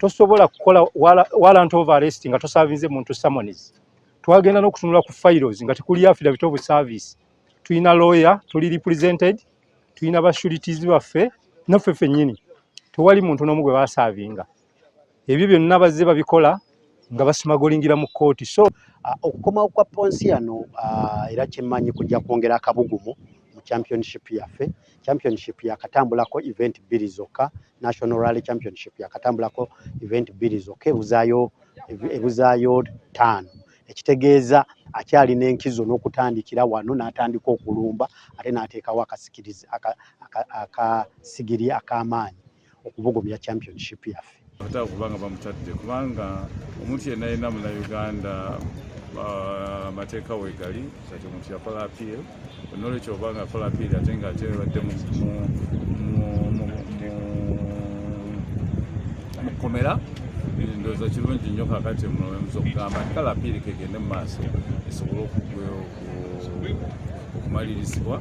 Tosobola kukola warrant of arrest nga toservinze muntu summons. Twagenda n'okutunula ku files nga tekuli affidavit of service. Tulina lawyer, tuli represented, tulina ba sureties baffe, naffe ffennyini tewali muntu n'omu gwe baservinga. Ebyo byonna bazze babikola nga basmugglingira mu kkooti. So Okukomawo kwa Ponsiano era kyemmanyi kujja kwongera akabugumu mu championship yaffe. Championship yakatambulako event bbiri zokka, National Rally Championship yakatambulako event bbiri zokka, ebuzaayo ttaano, ekitegeeza akyalina enkizo n'okutandikira wano n'atandika okulumba ate n'ateekawo akasigiri ak'amaanyi okubugumya championship yaffe. Ate kubanga bamutadde, kubanga omuntu yenna yenna Munnayuganda, amateeka weegali. Kati omuntu yakola appeal, nolwekyo obanga akola appeal ate nga ate badde mu kkomera, ndowooza kirungi nnyo. Kakati mulomuza okugamba nti kale appeal kegende mu maaso esobole okumalirizibwa.